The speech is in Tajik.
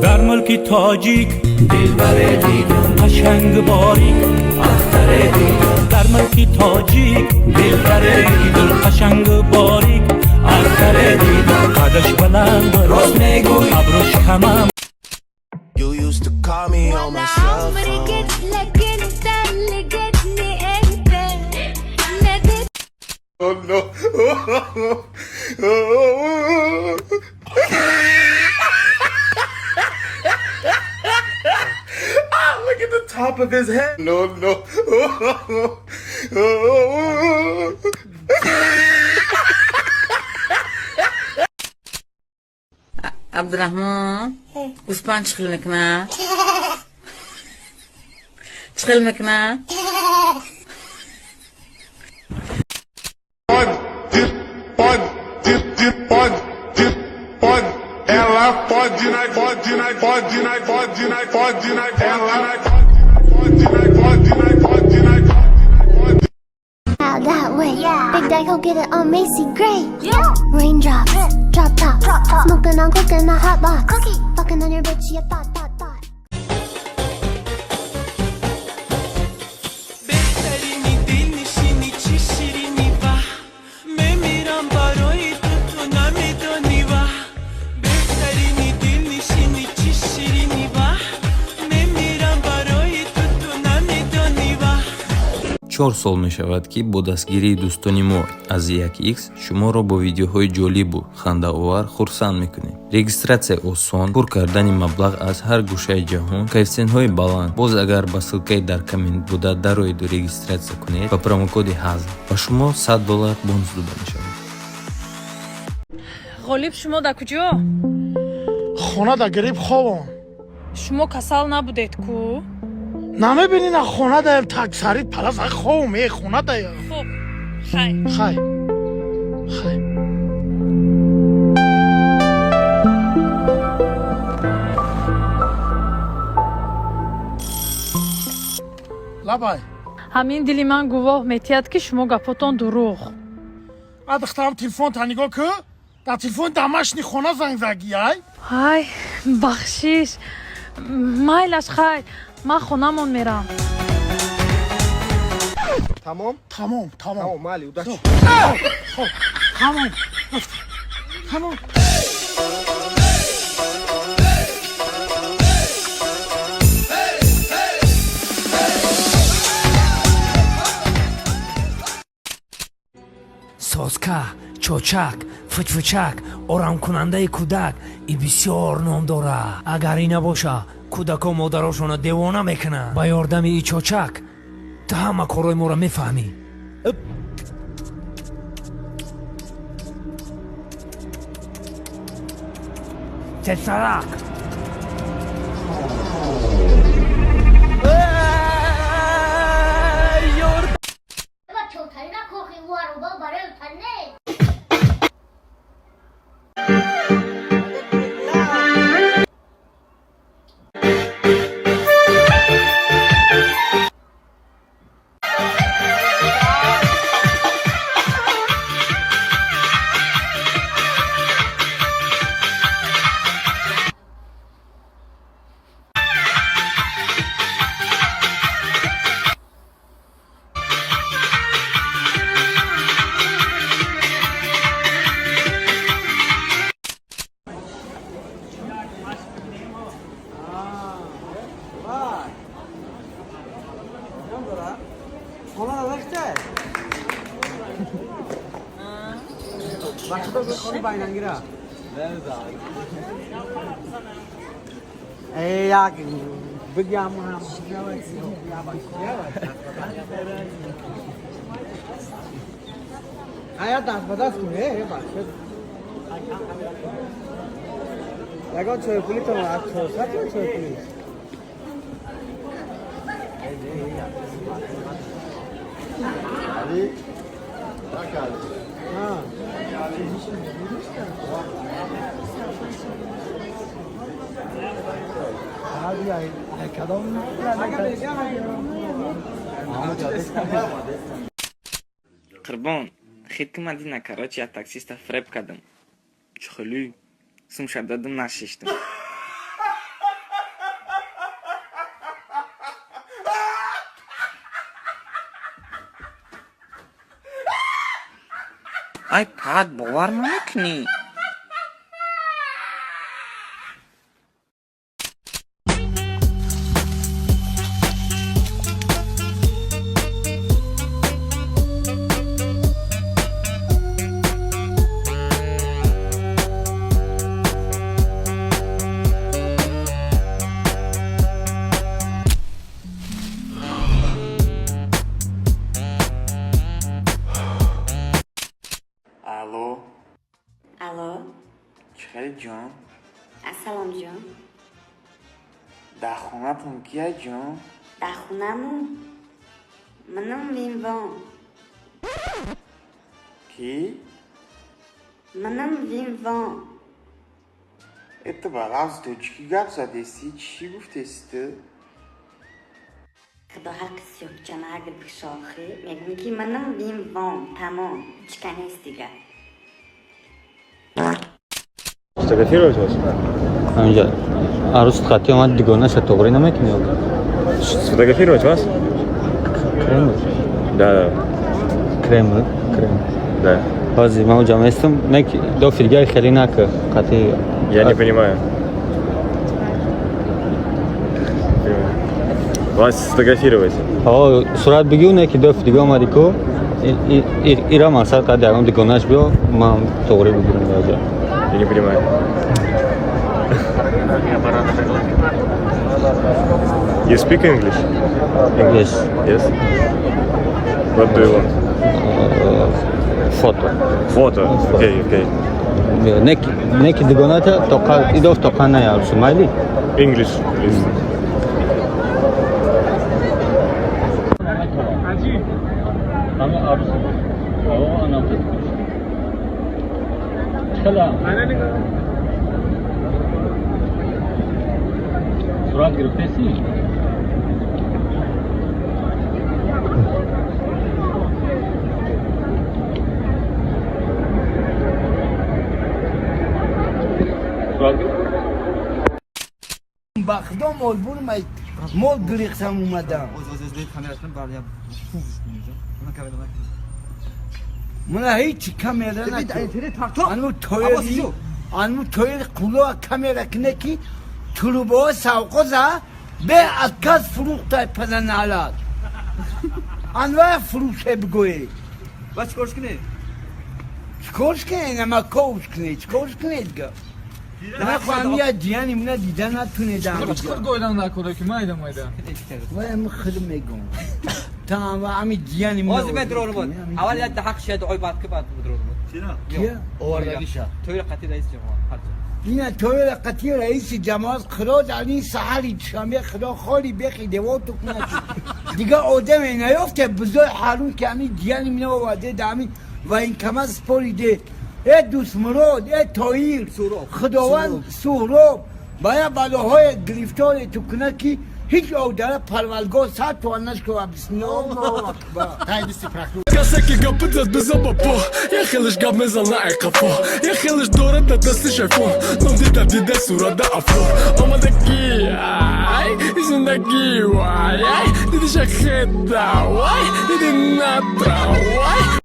Дар мулки тоҷик дилбаре дидам, қашанг борик ахтаре дидам. Дар мулки тоҷик дилбаре дидам, қашанг борик ахтаре дидам. Қадаш баланд, рост мегӯй, абрӯш камам. You used to call me on my cell عمري phone. جيت لك انت اللي جيتني انت ناديت. Oh no. Ah, look at the top of his head. No, no. Абдурахмон, гӯспанд чӣ хел мекунад? Чӣ хел мекунад? Pode, pode, pode, pode. Ela pode na, pode na, pode na, pode na, pode na, ela pode, na, pode na, pode na, pode. Out that way. Yeah. Big Daddy, go get it on Macy Gray. Yeah. Raindrops, drop top, drop top. Smoking on cooking the hot box. Cookie. Fucking on your bitch, yeah, thot, thot, thot. Беҳтарини дилнишинӣ, чӣ ширинӣ, ваҳ, мемирам барои ту, ту намедонӣ, ваҳ. Беҳтарини дилнишинӣ, чӣ ширинӣ, ваҳ, мемирам барои ту, ту намедонӣ, ваҳ. 4 сол мешавад, ки бо дастгирии дӯстони мо аз 1x шуморо бо видеоҳои ҷолибу хандаовар хурсанд мекунем. Регистратсия осон, пур кардани маблағ аз ҳар гӯшаи ҷаҳон, коэффисиентҳои баланд. Боз агар ба ссылкаи дар коммент буда дароеду регистратсия кунед, ба промокоди ҳазл ба шумо 100 доллар бонус дода мешавад. Ғолиб, шумо дар куҷо? Хона да гириб хобам. Шумо касал набудед ку? Намебинӣ, на хона даям, таксари палас хобам, е, хона даям. Хуб, хай. Хай, хай. Лабай. Ҳамин дили ман гувоҳ метиҳад, ки шумо гапотон дурӯғ. А, духтарам, телефонта нигоҳ ку, дар телефони домашний хона занг заги, ай. Ай, бахшиш, майлаш, хай, ман хонамон мерам. Тамом? Тамом, тамом. Тамом, майли, удачи. Хоб, тамом, тамом. Соска, чочак, фучфучак, орамкунандаи кӯдак и бисёр ном дорад. Агар ин набоша, кӯдако модарошонро девона мекунанд. Ба ёрдами и чочак ту ҳама корҳои моро мефаҳмӣ. Ып. Тезтарак. چوتری نکوخی و رو برای تنه. Як бигям. Ая, даст ба даст кун, э бача. Ягон чойпулӣ то 400 ё чойпулӣ. Қурбон, хит ки ман дина, короче, я таксиста фреб кардам. Чхолю, сумша дадам, нашиштам. Ай пад, бовар намекунӣ. Алло. Алло. Чӣ хели, ҷон? Ассалом, ҷон. Дар хонатон кия, ҷон? Дар хонаму манам Винвон. Кӣ? Манам Винвон. Э, ту ба лафзи тоҷикӣ гап задестӣ? Чӣ гуфтести ту? Худо, ҳар кас сиёҳчанаг бишохӣ, мегӯм, ки манам Винвон, тамом, ҳичка нест дига. Сфотографировать вас? Ҳаминҷа арӯс хати омад, дугонаша тоғрӣ намекунӣ? Сфотографировать вас? Кремл. Да. Кремл, Кремл. Да. Ҳозир ман уҷа местам, не ки дофи дигари хеле нака қати. Я не понимаю. Вас сфотографировать. О, сурат бигир, не ки дофи дига омади ку ира мақсад қад ягон дугонаш биё, ман тоғрӣ бигирам даҷа. Я не понимаю. You speak English? Yes. Yes? What do you want? Фото. Фото? Okay. Не ки дугоната тоқа идоф тоқа на арӯсу, майли? English, please. Ҳама арӯс. О, анам хела. Сурат гирифтеси? Сурат гирифт? Ба худо, мол бурмай, мол гирихтам, омадам. Мана ҳеҷ камера анму тоери, анму тоери қулоа камера кине, ки трубао савқоза бе отказ фурӯхтай, паданалат анвая фурӯше бигӯе. Ба чикорш кунед? Чикорш кунед? Нама ковш кунед, чикорш кунед га? Нахоҳам я ҷияни мина дида натунедам. Чикор гойдан накунад, ки майда майда? Вай, ами хид мегӯм. Та ами ҷияни мина. Ҳозир медрорум. Аввал як ҳақ шия дуои бад ки, баъд медрорум. Кия? Овардагиша. Тоира қати раиси ҷамоат. Ина тоира қати раиси ҷамоат худо дар ин саҳари душанбе худо холи бехи девоту кунад. Дига одаме наёфте бузои ҳарун, ки ами ҷияни мина оварде, да ами военкомат спориде. Э Дӯстмурод, э Тоир, худованд Суҳроб бая балоҳое гирифторе ту кунад, ки ҳеҷ одара парвалгоҳ сад туан нашкова. Бисмиллоҳ, аллоҳу акбар. Касе ки гапи зад, биза ба по. Я хелеш гап мезана, ай қафо. Я хелеш дорад дар дастиш айфон. Ном дида дида сурада афор. Омадагӣ ай зиндагӣ, вай, ай дидиша хеда, вай диди натра, вай.